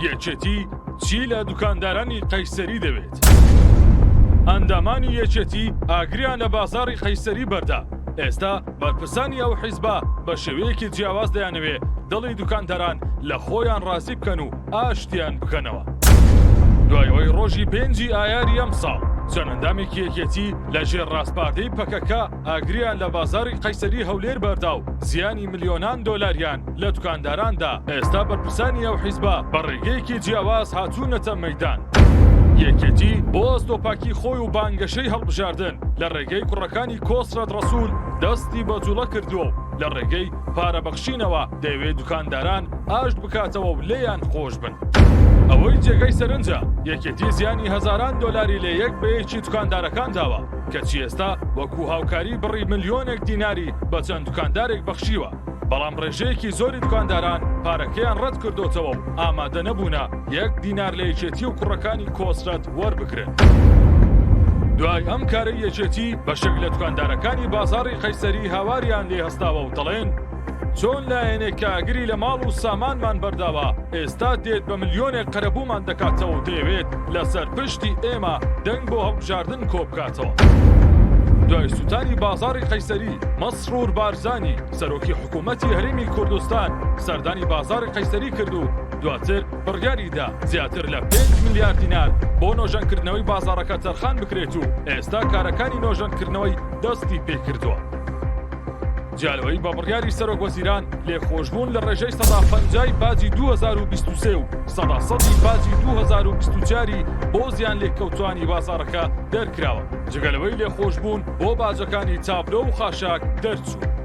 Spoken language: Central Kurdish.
یەکێتی چی لە دوکاندارانی قەیسەری دەوێت؟ ئەندامانی یەکێتی ئاگریان لە بازاڕی قەیسەری بەردا، ئێستا بەرپرسانی ئەو حیزبە بە شێوەیەکی جیاواز دەیانەوێ دڵی دوکانداران لە خۆیان ڕازی بکەن و ئاشتیان بکەنەوە. دوای ئەوەی ڕۆژی پێنجی ئایاری ئەمساڵ چەند ئەندامێکی یەکێتی لە ژێر ڕاسپاردەی پەکەکە ئاگریان لە بازاڕی قەیسەری هەولێر بەردا و زیانی ملیۆنان دۆلاریان لە دوکانداران دا، ئێستا بەرپرسانی ئەو حیزبە بە ڕێگەیەکی جیاواز هاتوونەتە مەیدان. یەکێتی بۆ ئەستۆپاکی خۆی و بانگەشەی هەڵبژاردن لە ڕێگەی کوڕەکانی کۆسرەت ڕەسول دەستی بە جوڵە کردووە و لە ڕێگەی پارە بەخشینەوە دەیەوێت دوکانداران ئاشت بکاتەوە و لێیان خۆش بن. ئەوەی جێگەی سەرنجە یەکێتی زیانی هەزاران دۆلاری لە یەک بە یەکی دوکاندارەکان داوە، کەچی ئێستا وەکو هاوکاری بڕی ملیۆنێک دیناری بە چەند دوکاندارێک بەخشیوە، بەڵام ڕێژەیەکی زۆری دوکانداران پارەکەیان ڕەتکردۆتەوە و ئامادە نەبوونە یەک دینار لە یەکێتی و کوڕەکانی کۆسرەت وەربگرن. دوای ئەم کارەی یەکێتی، بەشێک لە دوکاندارەکانی بازاڕی قەیسەری هاواریان لێ هەستاوە و دەڵێن، چۆن لایەنێک کە ئاگری لە ماڵ و سامانمان بەرداوە، ئێستا دێت بە ملیۆنێک قەرەبوومان دەکاتەوە و دەیەوێت لەسەر پشتی ئێمە دەنگ بۆ هەڵبژاردن کۆبکاتەوە. دوای سووتانی بازاڕی قەیسەری، مەسرور بارزانی، سەرۆکی حکوومەتی هەرێمی کوردستان سەردانی بازاڕی قەیسەری کرد و دواتر بڕیاری دا زیاتر لە 5 ملیار دینار بۆ نۆژەنکردنەوەی بازاڕەکە تەرخان بکرێت و ئێستا کارەکانی نۆژەنکردنەوەی دەستی پێکردووە. جیا لەوەی بە بڕیاری سەرۆک وەزیران لێخۆشبوون لە ڕێژەی 50% باجی 2023 و 100% باجی 2024 بۆ زیان لێکەوتوانی بازاڕەکە دەرکراوە، جگە لەوەی لێخۆشبوون بۆ باجەکانی تابلۆ و خاشاک دەرچوو.